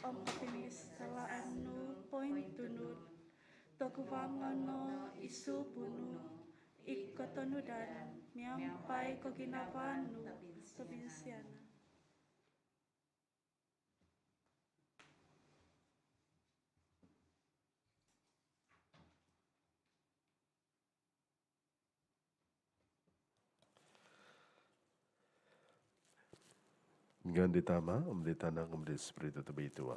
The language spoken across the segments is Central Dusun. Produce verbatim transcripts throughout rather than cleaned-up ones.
om kopimisalaan nu pointunud, toguangon no i suupu nu, i kotonudan miampai koginavaan nu tobinsianan. Ngaan di Tama, om di Tanak, om di Spiritu Tobitua.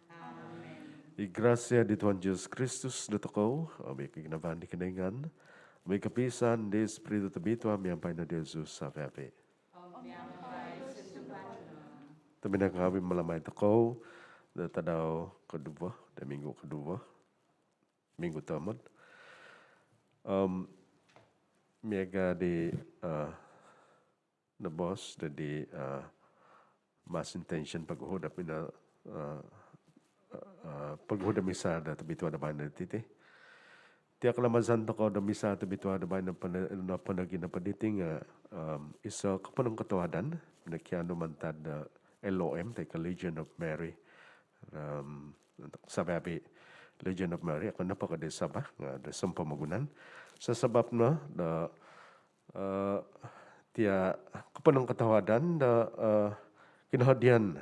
Amen. I grasia di Tuhan Jesus Kristus dotokou, om i koginavaan di Kinoingan, om i kopiisaan di Spiritu Tobitua miampai no diozu savi-avi. Tobpinai ngaavi, mamalamai tokou do tadau koduvo do minggu koduvo, minggu toomod. Om miaga di, eh, noboos do di, eh, mass intention poguhu do pina, eh, eh, poguhu do misa do tobitua do baino diti. Tia kalamazan tokou do misa tobitua do baino nopo nogi nopo diti nga, om, iso koponongkotohuadan nokianu mantad do L O M toi ko Legion of Mary. Om, savi-avi Legion of Mary, okon nopo ko di Sabah, nga do sompomogunan. Sasabap no do, eh, tia koponongkotohuadan do, eh, kinohodian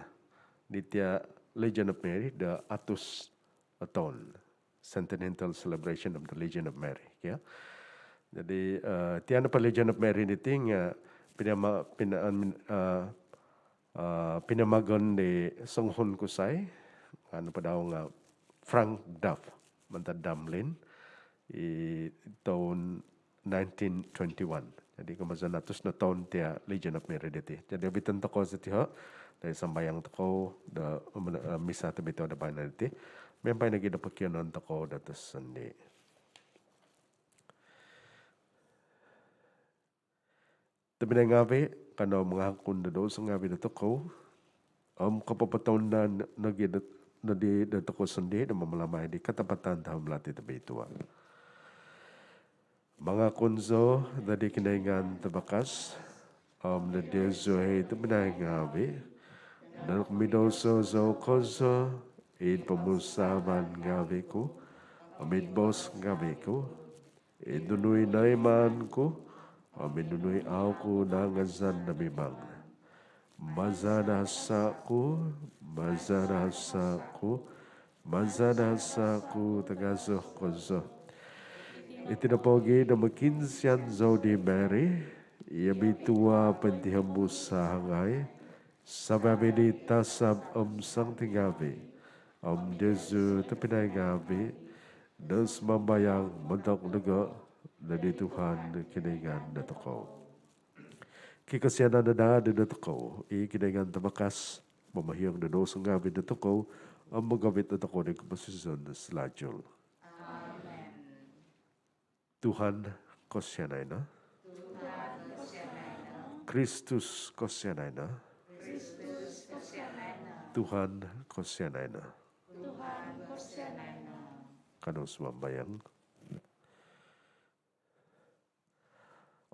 di tia Legion of Mary do atus o toun, centennial celebration of the Legion of Mary, kio. Jadi, eh, tia nopo Legion of Mary diti nga pinama-, pina-, eh, eh, pinamagon di songuhun kusai, ngaan nopo dau nga Frank Duff mantad Dunblane, i toun nineteen twenty-one. Jadi, komozon atus no toun tia Legion of Mary diti. Jadi, obiton tokou siti ho, do sambayang tokou do, eh, misa tobitua do baino diti. Miampai nogi do pokionuon tokou do tosondii. Tobpinai ngaavi, kanou mangakun do douso ngaavi dotokou om kopopotounda nogi do, nodi dotokou sondii do mamalamai di katapatan tahu malati tobitua. Mangakun zou do di Kinoingan Tabakas om do diozu i tobpinai ngaavi do midouso zou kozo id pomusaavan ngaavi ku om id boos ngaavi ku, id nunu i noimaan ku om id nunu i au ku nangazan do mimang. Maza do hasa ku, maza do hasa ku, maza do hasa ku tagazo kozo. Iti nopogi do mokiinsian zou di Mary i obitua pointihombus sahangai, savi-avi di tasab om santo ngaavi om diozu tobpinai ngaavi do sumambayang montok dogo do di Tuhan Kinoingan dotokou. Kikosianan no daa dotokou i Kinoingan Tabakas, momohiong do douso ngaavi dotokou om mogovit dotokou di koposizon salajul. Amen. Tuhan, kosianai no. Tuhan, kosianai no. Kristus, kosianai no. Kristus, kosianai no. Tuhan, kosianai no. Tuhan, kosianai no. Kanou sumambayang.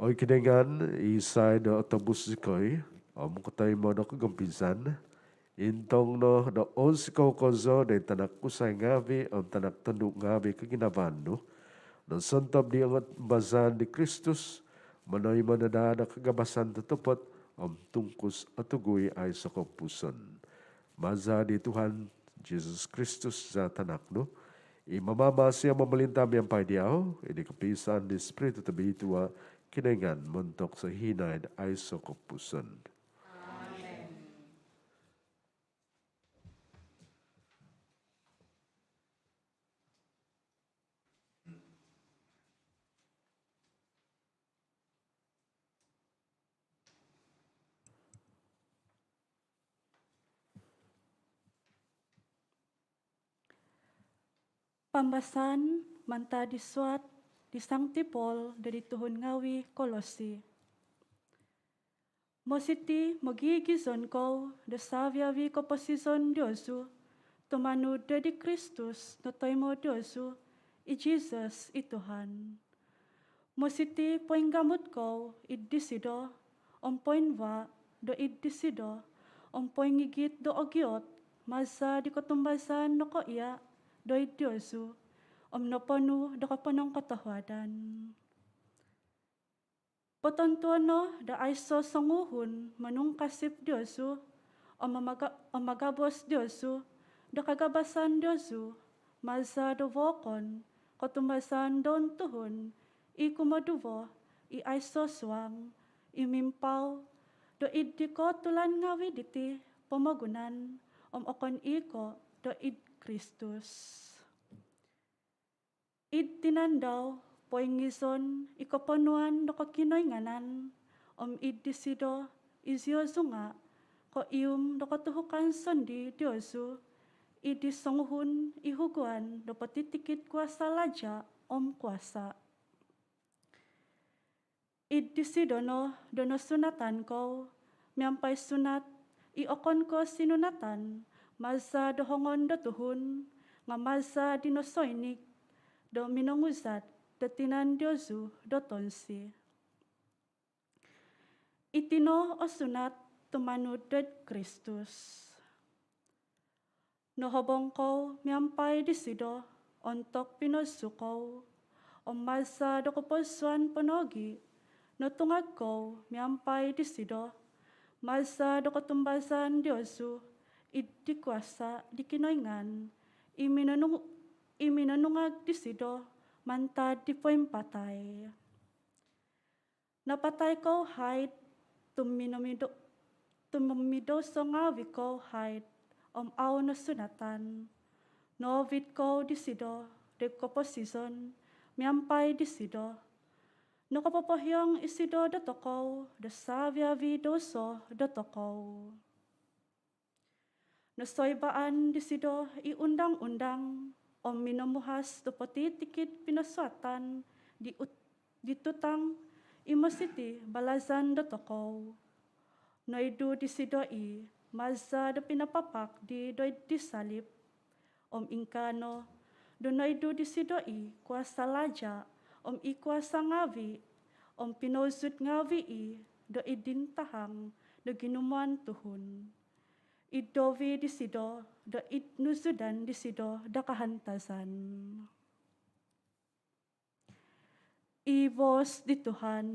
Oi Kinoingan, isai do otobus zikoi om kotoimo do kogompizan, intong no do ounsikou kozo di tanak kusai ngaavi om tanak tondu ngaavi koginavaan nu, do sontob di ongotumbazaan di Kristus, monoimo no daa do kagabasan totopot om tungkus o tugui aiso kopupuson. Maza di Tuhan Jesus Kristus za Tanak nu, i mamamasi om momolinta miampai diau, id kopiisaan di Spiritu Tobitua, Kinoingan montok sohinaid aiso kopupuson. Amen. Pambasaan mantad di suat di Sangti Paul doid tuhun ngaavi Kolosi. Mositi mogigizon kou do savi-avi koposizon diozu, tumanud doid Kristus notoimo diozu, i Jesus i Tuhan. Mositi poinggamut kou id disido, om poinvaa doid disido, om poingigit do ogiot maza di kotumbazaan nokoia doid diozu om noponu do koponongkotohuadan. Potontuo no do aiso songuhun monungkasip diozu om mamaga- om magabos diozu do kagabasan diozu maza do vookon kotumbazaan don tuhun i kumoduvo i aiso suang i mimpau do id di kootulan ngavi diti pomogunan om okon i ko do id Kristus. Id tinan dau poingizon i koponuan do kokinoinganan om id disido iziozu nga koium do kotuhukan sondii diozu id di songuhun i huguan do potitikid kuasa laja om kuasa. Id disido no do nosunatan kou miampai sunat i okon ko sinunatan maza do hongon do tuhun nga maza di nosoinik do minonguzat do tinan diozu do tonsi. Iti no o sunat tumanud dod Kristus. Nohobong kou miampai disido ontok pinozu kou om maza do koposuan po nogi notungag kou miampai disido maza do kotumbazaan diozu id di kuasa di Kinoingan i minonung- i minonungag disido mantad di poimpatai. Napatai kou haid tu minomido- tu momidouso ngavi kou haid om au nosunatan. Noovit kou disido do koposizon miampai disido. Nokopopohiong isido dotokou do savi-avi douso dotokou. Nosoibaan disido i undang-undang om minomuhas do potitikid pinosuatan di ut- di tutang i mositi balazan dotokou. Noidu disido i maza do pinapapak di doid di salip. Om ingkaa no do noidu disido i kuasa laja om i kuasa ngavi om pinouzud ngavi i do id dintahang do ginumuan tuhun. Id dovi disido do id nuzudan disido do kahantazan. I boos di Tuhan.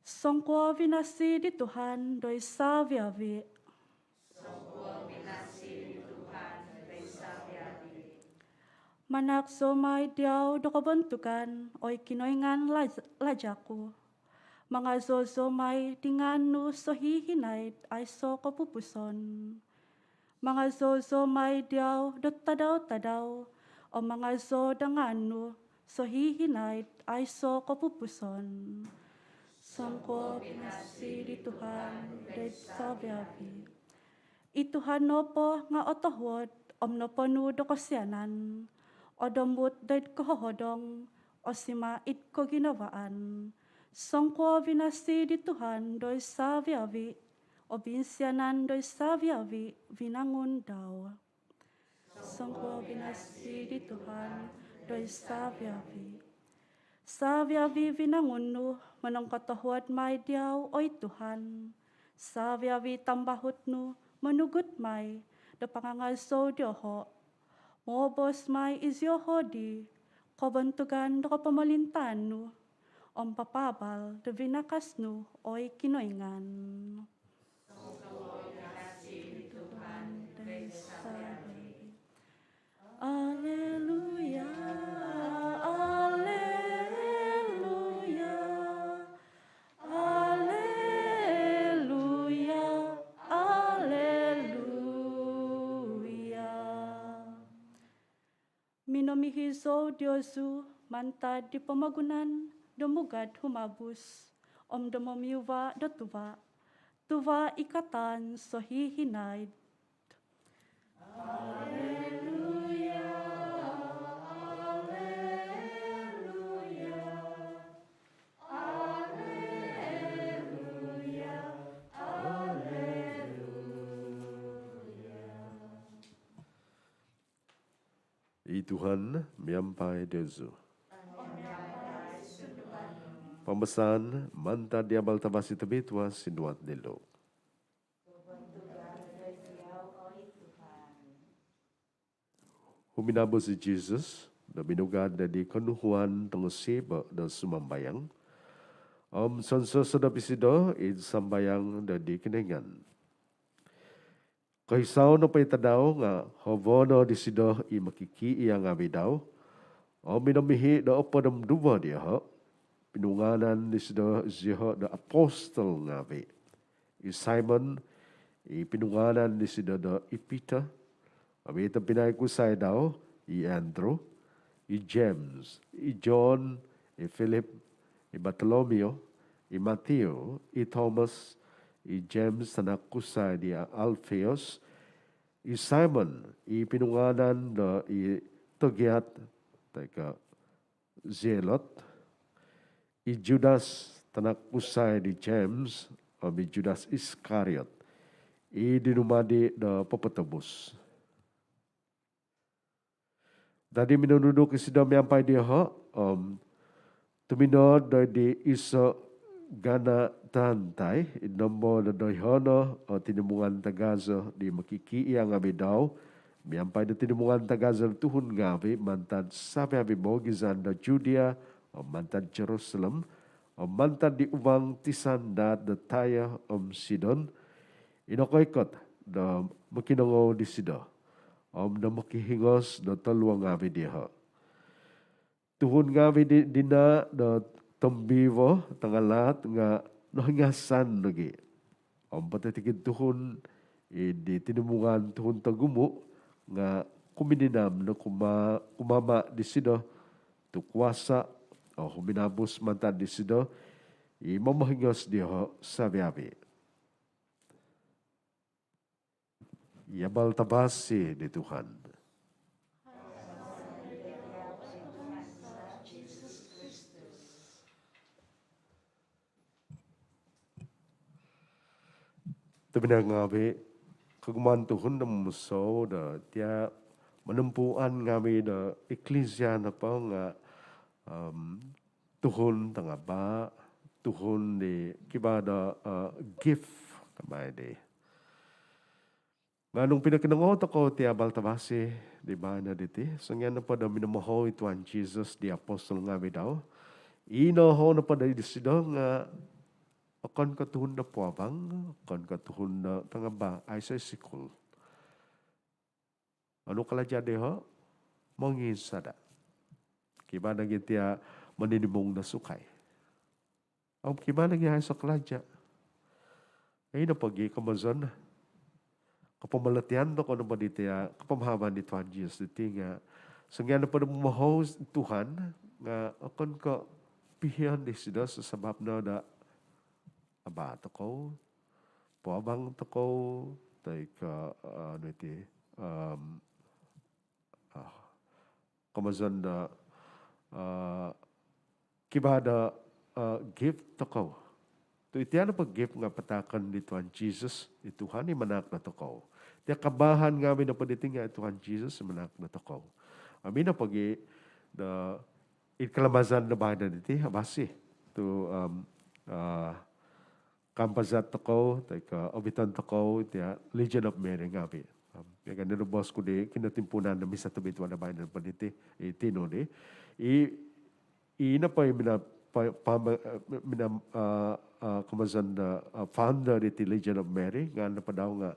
Songkuo vinasi di Tuhan doid savi-avi. Manaak zou mai diau do kobontugan, oi Kinoingan laj- lajaku. Mangazou zou mai di ngaan nu sohihinaid aiso kopupuson. Mangazou zou mai diau do tadau-tadau, om mangazou do ngaan nu sohihinaid aiso kopupuson. Songkuo vinasi di Tuhan doid savi-avi. I Tuhan nopo nga otohuod om noponu do kosianan, odomut doid kohohodong, osima id koginavaan. Songkuo vinasi di Tuhan doid savi-avi, obinsianan doid savi-avi vinangun dau. Songkuo vinasi di Tuhan doid savi-avi. Savi-avi vinangun nu monongkotohuod mai diau, oi Tuhan. Savi-avi tambahut nu monugut mai do pangangazou dioho. Moboos mai izioho di kobontugan do kopomolintaan nu om papaabal do vinakas nu, oi Kinoingan. Aleluya, aleluya, aleluya, aleluya. Minomihi zou diozu mantad di pomogunan do mugad humabus om do momiuva do tuva, tuva i kataan sohihinaid. I Tuhan miampai diozu. Pambasaan mantad di Abal Tavasi Tobitua sinuat di Lukas. Huminabus i Jesus do minugad do id konuhuan tongo siiba do sumambayang, om sonsosodop isido id sambayang do id Kinoingan. Koiso nopo i tadau nga hovo no disido i mokikiia ngavi dau, om minomihi do opod om duvo dioho. Pinungaanan disido zioho do apostol ngavi: i Simon, i pinungaanan disido do i Peter, om i tobpinai kusai dau, i Andrew, i James, i John, i Philip, i Bartolomeo, i Matthew, i Thomas, i James tanak kusai di Alphaeus, i Simon, i pinungaanan do i Togiat, toi ko Zealot, i Judas tanak kusai di James, om i Judas Iskariot, i dinumadi do popotobus. Dadi minonuduk isido miampai dioho, om tuminood do id iso gana tantai, id nombo do doiho no o tinimungan tagazo di mokikiia ngavi dau, miampai do tinimungan tagazo do tuhun ngavi mantad savi-avi boogizan do Judea, om mantad Jerusalem, om mantad di uvang tisan daat do Tyre om Sidon, i nokoikot do mokinongou disido, om do mokihingos do toluo ngavi dioho. Tuhun ngavi di, dina do tombivo tangalaat nga nohingasan nogi. Om potitikid tuhun i di tinimungan tuhun togumu nga kumininam no kuma, kumama disido tu kuasa o huminabus mantad disido i momohingos dioho savi-avi. I abal tavasi di Tuhan. Tobpinai ngavi, kogumuan tuhun do momusou do tia monompuan ngavi do eklisia nopo nga, om, tuhun tangaba, tuhun di kiva do, eh, gift kamai di. Nga nung pinokinongou tokou tia abal tavasi di baino diti, songian nopo do minomohou i Tuhan Jesus di apostol ngavi dau, i nohou nopo do disido nga okon ko tuhun do puavang, okon ko tuhun do tangaba, aiso i sikul. Onu kalaja dioho? Monginsada. Kiva nogi tia moninimung do sukai. Om kiva nogi aiso kalaja. Ino pogi komozon. Kopomolotian tokou nopo di tia, kopamahaman di Tuhan Jesus diti nga, songian nopo do momohou Tuhan nga okon ko pihion disido sabab no do aba tokou, puavang tokou, toi ko, eh, nu iti, em, ah, komozon do, eh, kiva do, eh, gift tokou. Tu iti nopo gift nga pataakon di Tuhan Jesus, i Tuhan i manahak dotokou. Tia kabaahan ngavi nopo diti nga i Tuhan Jesus i manahak dotokou. Om ino pogi do id kalamazan do baino diti, avasi tu, em, eh, kaampazat tokou, toi ko obiton tokou tia Legion of Mary ngavi. Om, miaga di boros ku di kinotimpuunan do misa tobitua do baino nopo diti, i tinu di. I, i nopo i mina, pa, pa, eh, mina, eh, eh, komozon do, eh, founder diti Legion of Mary, ngaan nopo dau nga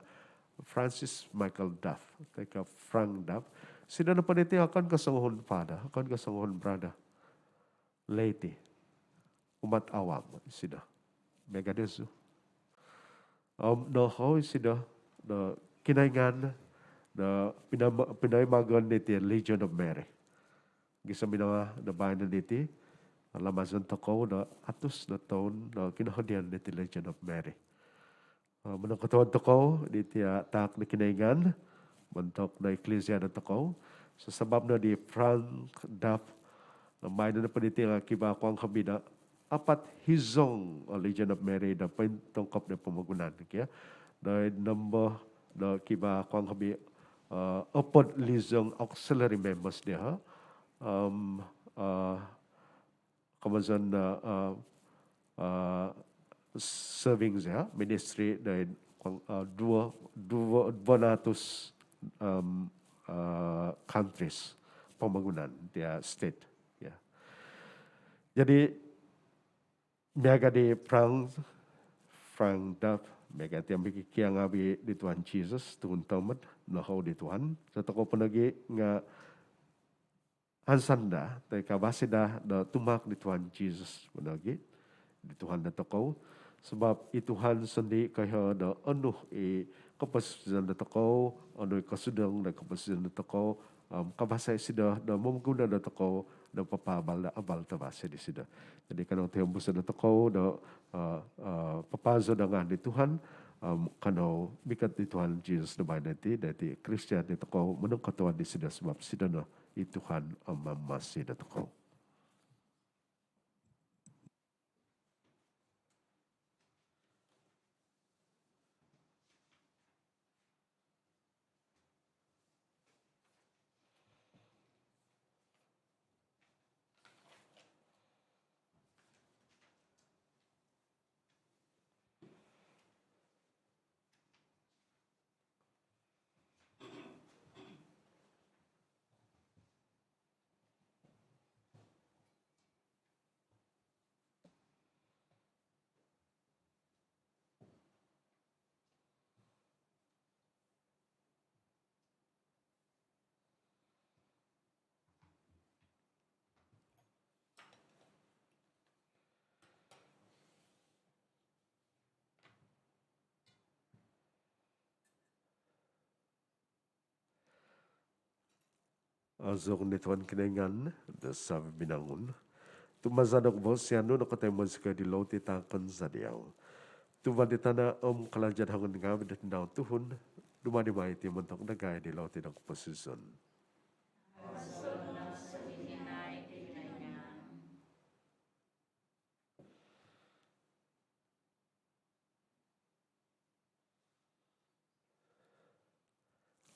Francis Michael Duff, toi ko Frank Duff. Isido nopo diti okon ko songuhun father, okon ko songuhun brother. Laity. Umat awam isido. Miaga diozu. Om nohou isido do Kinoingan do pinama-, pinoimagon diti Legion of Mary. Gisom ino do baino diti, lamazon tokou do atus do toun do kinohodian diti Legion of Mary. Eh, monongkotohuod tokou di tia taak do Kinoingan montok do eklisia dotokou. Sabab no di Frank Duff, baino nopo diti nga kiva kuang hobi do apat hizong o Legion of Mary do pointongkop do pomogunan, kio. Do nombo do kiva kuang hobi, eh, opod hizong auxiliary members dioho. Om, eh, komozon do, eh, eh, serving zioho, ministry do, eh, duo, duo, duo nahatus, em, countries, pomogunan, dia state. Jadi miaga di Frank, Frank Duff, miaga ti mikikia ngaavi di Tuhan Jesus, tuhun tomod nohou di Tuhan. Sa tokou po nogi nga hansan daa toi ka basi daa do tumak di Tuhan Jesus po nogi di Tuhan dotokou. Sabab i Tuhan sondii koiho do onu i koposizon dotokou, onu i kosudong do koposizon dotokou, om kabasa isido do momoguno dotokou do papaabal do abal tavasi disido. Jadi kanou tihombuso dotokou do papazo do ngaan di Tuhan, om kanou mikot di Tuhan Jesus do baino diti, diti Kristian dotokou monongkotohuadan disido sabab isido no i Tuhan om mamasi dotokou. Azoon no Tuhan Kinoingan do savi-avi vinangun. Tu maza do kavasian nu nokotoimo zikoi di loti taakon za diau, tuva' di tana' om kalaja' do hongon ngaavi' do tinau tuhun. Dumadi mai iti montok dagai di loti do koposizon.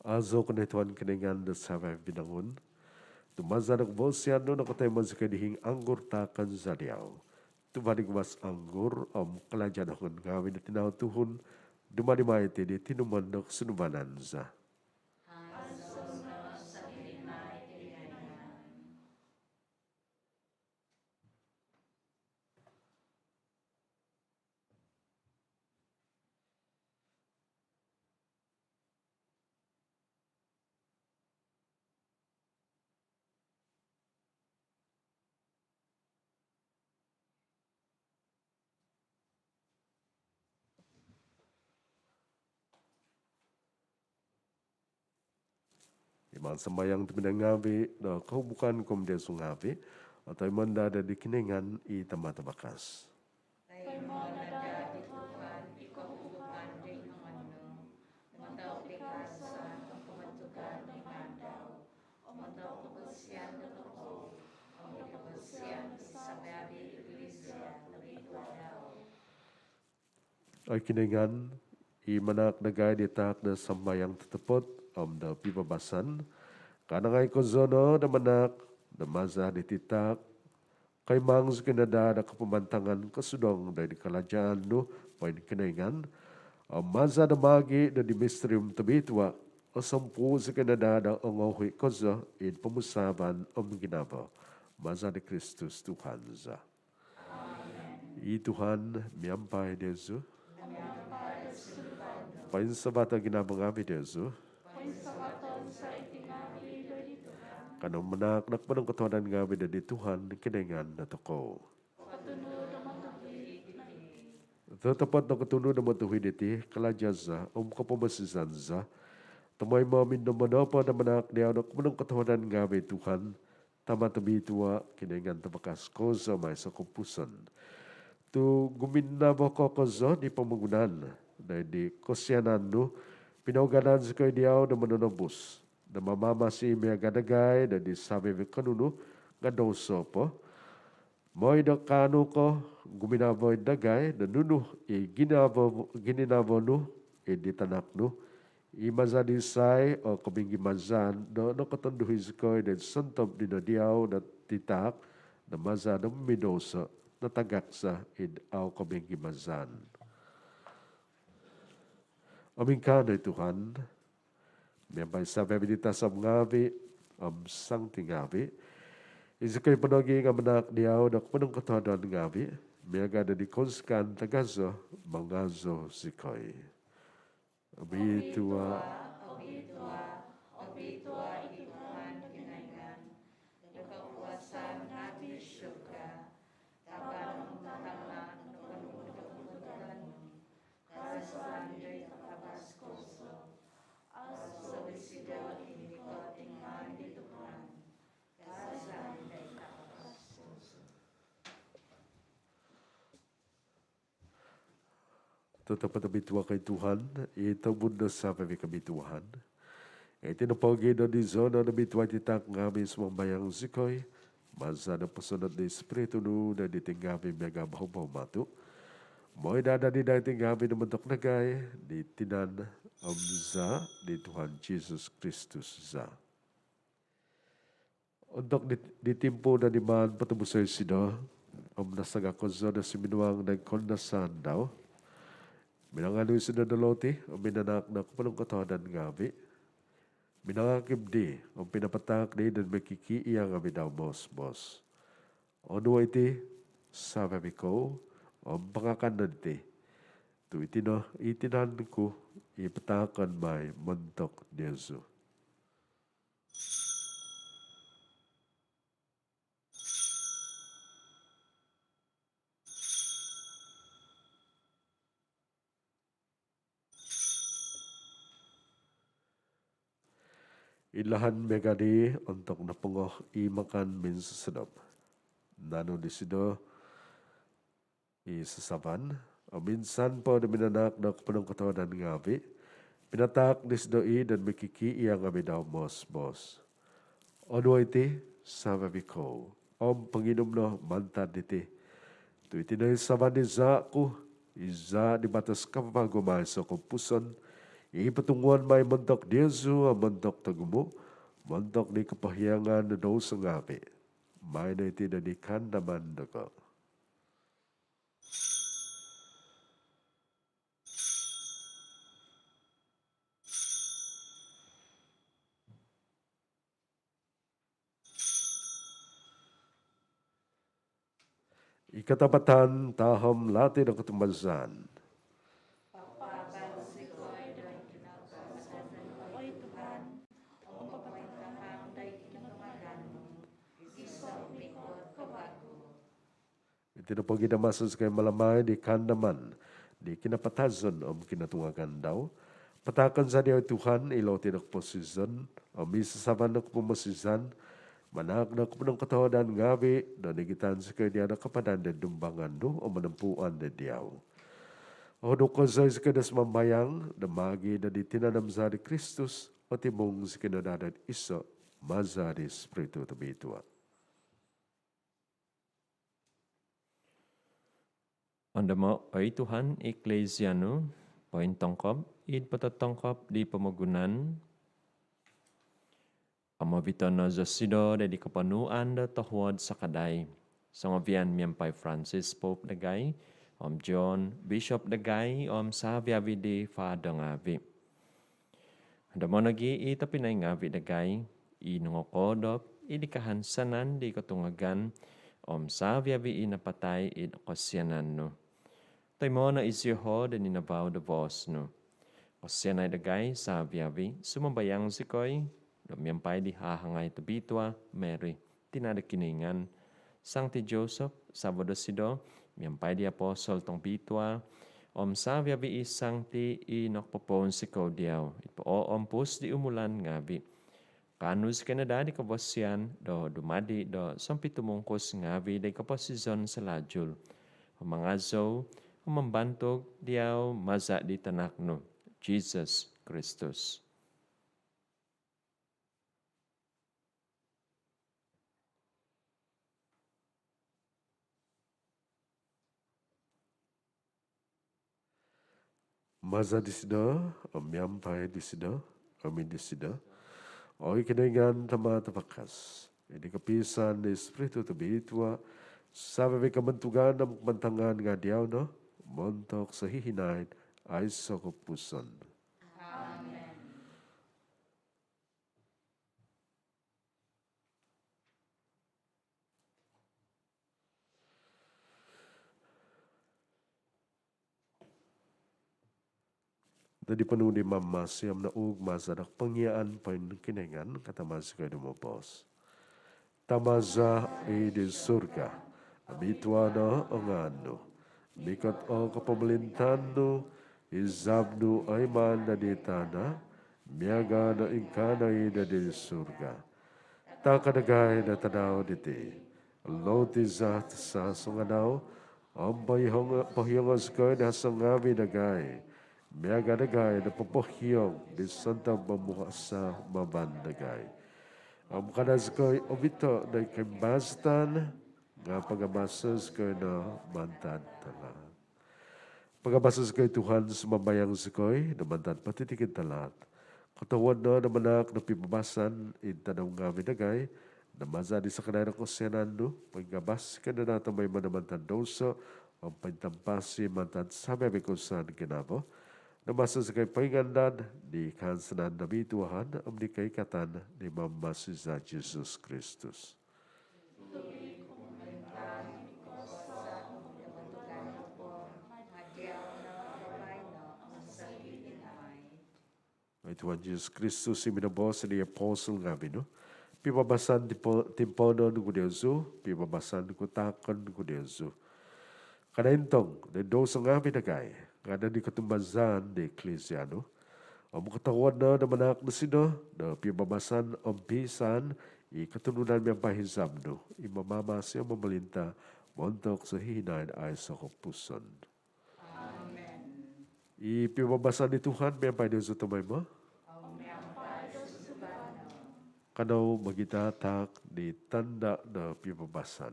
Azoon no Tuhan Kinoingan do savi-avi vinangun. Tu maza do kavasian nu nokotoimo zikoi di hiing anggur taakon za diau, tuva' di guvas anggur om kalaja' do hongon ngaavi' do tinau tuhun. Dumadi mai iti di tinumon do kosunduvanan za. Iman sambayang tobpinai ngaavi' do kohubukan kumaa diozu ngaavi' otoimo no daa di Kinoingan i Tama' Tavakas. Toimoon no daa di Tuhan i kohubukan do hongon nu montok di kaazaan om kobontugan do ngaan dau, om montok kavasian dotokou om kavasian di savi-avi Iglisia tobitua dau. Oi Kinoingan, i manaak dagai di taak do sambayang totopot om do pibabasan, kaanangai kozo no do manaak do maza diti taak koimang zikoi no daa do kapamantangan kosudong doid kalajaan nu poingkinoingan, om maza do maagi' do di misterium tobitua' osompuu' zikoi no daa do ongouhi' kozo id pomusaavan om ginavo. Maza di Kristus Tuhan za. I Tuhan miampai diozu. Poinsavato' ginavo ngaavi' diozu. Kanou manaak do koponongkotohuadan ngaavi' doid Tuhan Kinoingan dotokou. Totopot do kotunud om otuhid iti, kalaja' za om kopomosizan za, tomoimo om id nombo nopo do manaak diau do koponongkotohuadan ngaavi' Tuhan, Tama' tobitua', Kinoingan tavakas kozo om aiso' koupusan. Tu' guminavo ko kozo di pomogunan doid kosianan nu, pinougadan zikoi diau do mononobus do mamamasi miaga' dagai doid savi-avi konunu nga' douso po, moi do kaanu ko guminavo id dagai do nunu i ginavo, gininavo nu id di Tanak nu, i maza disai o kobinggimazaan do nokotonduhi zikoi doid sontob dino diau do titaak, do maza do momidouso natagak za id au kobinggimazaan. Om ingkaa no oi Tuhan, miampai savi-avi di tasab ngavi om santi ngavi, izikoi po nogi nga manahak diau do koponongkotohuadan ngavi miaga do di kounsikaan tagazo mangazou zikoi. Obitua, obitua, obitua i Tuhan Kinoingan do kokuasaan ngavi. Surga tavan om tana noponu do kounsikaan nu. Kaazaan dii takavas kozo. Aazou isido i mikot di ngaan di Tuhan. Kaazaan dii takavas kozo. Totopot obitua ko oi Tuhan, i tobun do savi-avi kobituaan. Iti nopogi do dizo no obitua iti taak ngavi, sumambayang zikoi, maza do posonod di Spiritu nu do diti ngavi miaga bohobou matu, mooi do adadi daa iti ngavi do montok dagai di tinan om zaa di Tuhan Jesus Kristus za. Ontok di, di timpu do nimaan potobuso isido om nasaga kozo do suminuang doid koundasaan dau, minanganu isido do loti om minanaak do koponongkotohuadan ngavi, minangakib dii om pinapataak dii do mokikiia ngavi dau moos-boos: Onuo iti savi-avi kou om pangakan no diti, tu iti no i tinan ku i pataakon mai montok diozu. Ingkaa miaga dii ontok nopongo i makan minsosodop, nanu disido i sasaban om insan po do minanaak do koponongkotohuadan ngavi, pinataak disido i do mokikiia ngavi dau moos-boos: Onuo iti savi-avi kou om ponginum no mantad diti, tu iti no i sasaban di zaa ku, i zaa di batos kavavagu om aiso kopupuson, i potunguon mai montok diozu om montok togumu, montok di kopohiangan do douso ngavi. Maai no iti do di kaandaman dogo. I katapatan tahom lati do kotumbazaan. Papabal zikoi do kinapatazon, oi Tuhan, om papatahang do kinotungagan nu, gisom mikot ko vagu. Iti nopogi do maso zikoi mamalamai di kaandaman di kinapatazon om kinotungagan dau, pataakon za diau oi Tuhan i loti do koposizon om i sasaban do kopomosizan, manaak do koponongkotohuadan ngavi do nigitan zikoi diau do kapadan do dumbangan nu om monompuan do diau. Ohuduk kozo zikoi do sumambayang do maagi do di tinan om zaa di Kristus, otimung zikoi no daa do iso maza di Spiritu Tobitua. Ondomo oi Tuhan i Eklesia nu pointongkop id pototongkop di pomogunan, om ovito no zosido do di koponuan do tohuod sakadai songovian miampai Francis Pope dagai om John Bishop dagai om savi-avi di Father ngavi. Ondomo nogi i tobpinai ngavi dagai i nongokoodop id kahansanan di kotungagan om savi-avi i napatai id kosianan nu. Toimo no izioho do ninavau do voos nu. Kosianai dagai savi-avi, sumambayang zikoi, do miampai di hahangai tobitua Mary, tina do Kinoingan, Sangti Joseph savo dosido, miampai di apostol tongobitua om savi-avi i sangti i nokopopounsikou diau id pooompus di umulan ngavi, kaanu zikoi no daa di kavasian do dumadi do sompitumungkus ngavi di koposizon salajul, om mangazou om mambantug diau maza di tanak nu Jesus Kristus. Maza disido, om miampai disido, om id disido, oi Kinoingan Tama Tavakas, id kopiisaan di Spiritu Tobitua, savi-avi kabantugan om kabantangan nga diau no, montok sohihinaid aiso kopupuson. Amen. Dadi ponuu di Mamamasi om nouug maza do kopongiaan poinkinoingan, kaanu zikoi do moboos: Tama za i id surga, obitua no o ngaan nu, mikot o kopomolintaan nu, izab nu oimaan do id tana miaga do ingkaa nogi do id surga. Taako dagai do tadau diti o loti za do sangadau, om pohiongo zikoi do hasa ngaavi dagai miaga dagai do popohiong di sontob momuhasa maban dagai. Om kada zikoi ovito do koimbazatan, nga pagabaso zikoi no mantad talaat. Pagabaso zikoi Tuhan, sumambayang zikoi, do mantad potitikid talaat. Kotohuod no do manaak do pibabasan id tadau ngaavi dagai, do maza di sakadai do kosianan nu, poingabas zikoi no daa tomoimo do mantad douso om pointampasi mantad savi-avi kosusaan ginavo, do maso zikoi poingandad di kahansanan do obitua om di koikatan di Mamamasi za Jesus Kristus. Oi Tuhan Jesus Kristus, i minoboos di apostol ngaavi nu, pibabasan timpo-, timponon ku diozu, pibabasan ku taakon ku diozu. Kada intong do douso ngaavi dagai, nga do di kotumbazaan di Eklisia nu. Om kotohuod no do manaak dosido do pibabasan om piisaan i kotunudan miampai izab nu, i mamamasi om momolinta montok sohihinaid aiso kopupuson. Amen. I pibabasan di Tuhan miampai diozu tomoimo. Om miampai do sunduvan nu. Kanou mogitataak di tanda do pibabasan.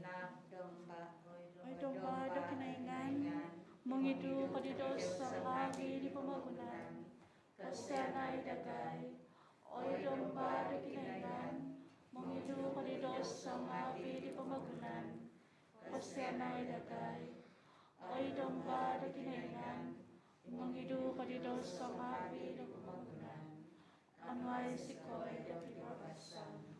Anak Domba. Oi Domba do Kinoingan, mongidu ko di douso ngaavi di pomogunan, kosianai dagai. Oi Domba do Kinoingan, mongidu ko di douso ngaavi di pomogunan, kosianai dagai. Oi Domba do Kinoingan, mongidu ko di douso ngaavi di pomogunan, onuai zikoi do pibabasan.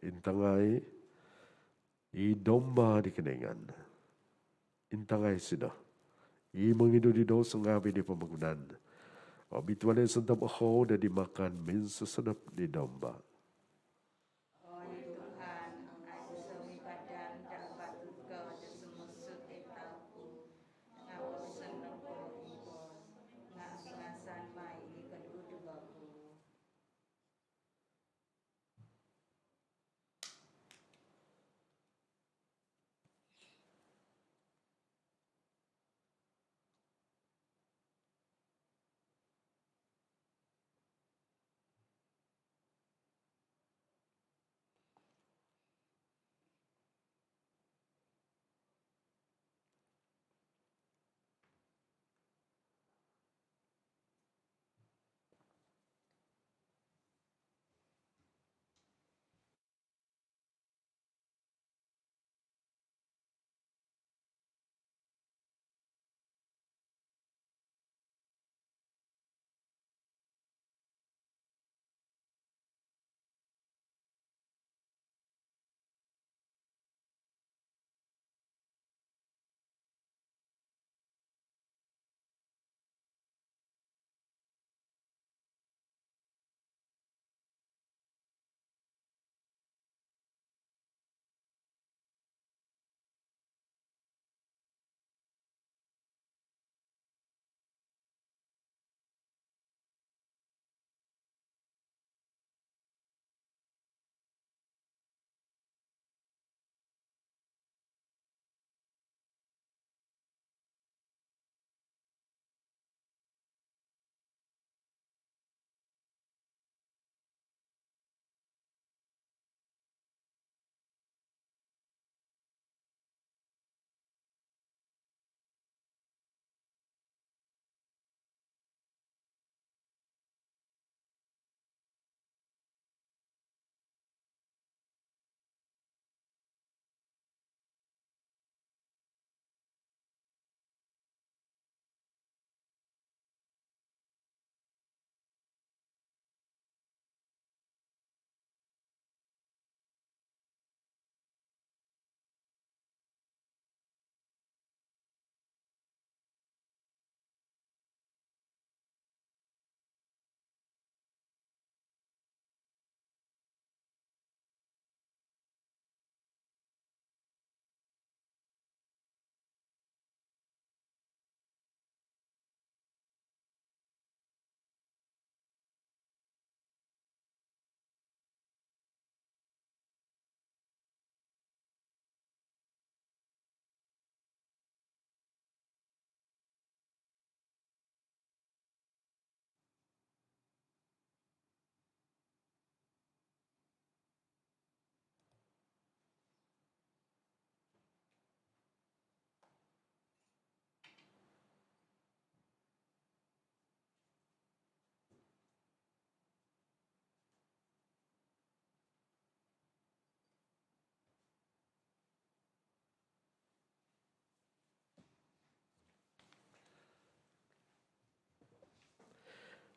Intangai i Domba di Kinoingan. Intangai isido i mongidu di douso ngaavi di pomogunan. Obitua no i sontob ohou do id makan minsosodop di Domba. Oi Tuhan, au zou mipadan do apatut ko do sumuang id tau ku, nga bosoo no po i boos, nga ingasan mai i koduduvo ku.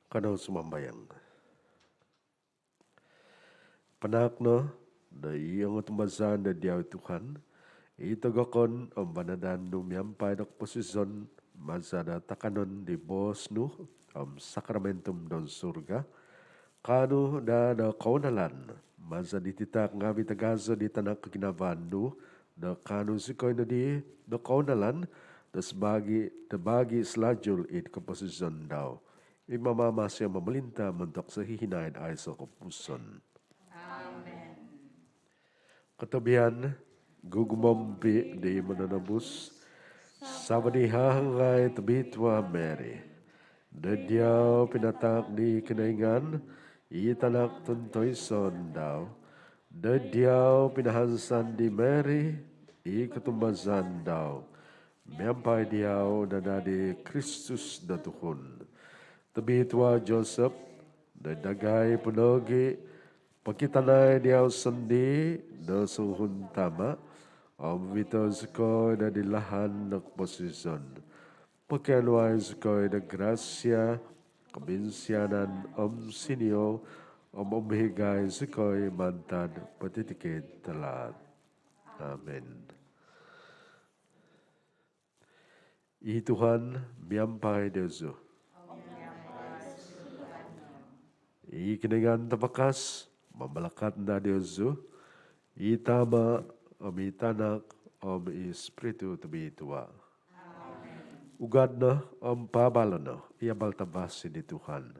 Kanou sumambayang. Panaak no do i ongotumbazaan do diau i Tuhan, i togokon om banadan nu miampai do koposizon, maza do takanon di boos nu om sakramentum don surga, kaanu daa do kounalan maza di titaak ngaavi tagazo di Tanak koginavaan nu, do kaanu zikoi nodi do kounalan do sabaagi, do baagi salajul id koposizon dau, i mamamasi om momolinta montok sohihinaid aiso kopupuson. Amen. Kotobian gugumompi di Mononobus. Savo di hahangai Tobitua Mary, do diau pinataak di Kinoingan i Tanak tontoiso dau, do diau pinahansan di Mary i kotumbazaan dau, miampai diau nadadi Kristus do tuhun. Tobitua Joseph, do dagai po nogi pokitanai diau sondii do songuhun tama om ovito zikoi do di lahan do koposizon. Pokionuai zikoi do grasia, kobinsianan om sinizou, om umohigai zikoi mantad potitikid talaat. Amen. I Tuhan miampai diozu. I Kinoingan Tavakas mamalakat no diozu, i Tama om i Tanak om i Spiritu Tobitua. Ugad no om paabalo no i abal tavasi di Tuhan.